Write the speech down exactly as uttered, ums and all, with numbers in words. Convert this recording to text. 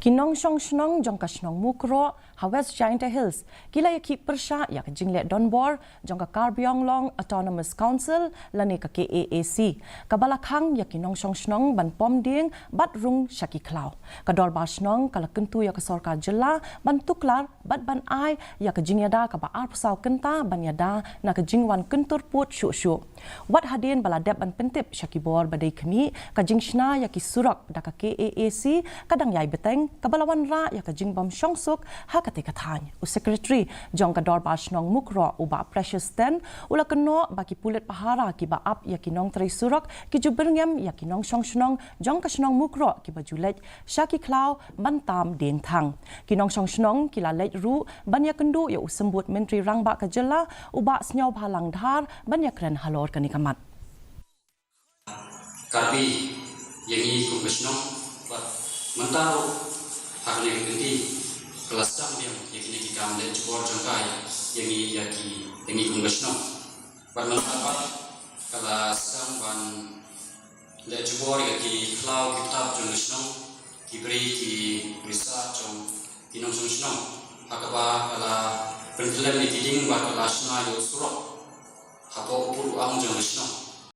Ki nongshong shnong jong ka shnong Mukroh ha West Jaintia Hills ki la ïakhih pyrshah ïa ka jingleh donbor jong ka Karbi Anglong Autonomous Council lane ka K A A C, kaba la khang ïa ki nongshong shnong ban pom dieng bad rung sha ki khlaw. Ka dorbar shnong ka la kyntu ïa ka sorkar jylla ban tuklar bad ban ai ïa ka jingïada kaba arphew saw kynta ban ïada na ka jingwan kyntur pud shuh shuh. Wat hadien ba la dep ban pyntip sha ki bor ba dei khmih, ka jingshna ïa ki surok da ka K A A C ka dang ïai bteng, kaba la wanrah ïa ka jingbym shong suk ha katei ka thaiñ. U Secretary jong ka dorbar shnong Mukroh, u Bah Precious Ten, u la kynnoh ba ki pulit pahara kiba ap ïa ki nongtrei surok ki ju byrngem ïa ki nongshong shnong jong ka shnong Mukroh kiba ju leit sha ki khlaw ban tam dieng thang. Ki nongshong shnong ki la leit ruh ban ïakynduh ïa u symbud Myntri Rangbah ka jylla, u Bah Sniawbhalang Dhar, ban ïakren halor kane ka mat. Karbi ïa ngi kum ka shnong, bad mynta ruh ha kane ka kynti ka la sdang biang ïa kine ki kam leh jubor jong ka ïa ngi, ïa ki, ïa ngi kum ka shnong. Bad mynta pat ka la sdang ban leh jubor ïa ki khlaw ki btap jong ka shnong, ki bri ki risa jong ki nongshong shnong, ha kaba ka la pynkhlem ïa ki dieng bad ka la shna ïa u surok hapoh u pud u ang jong ka shnong.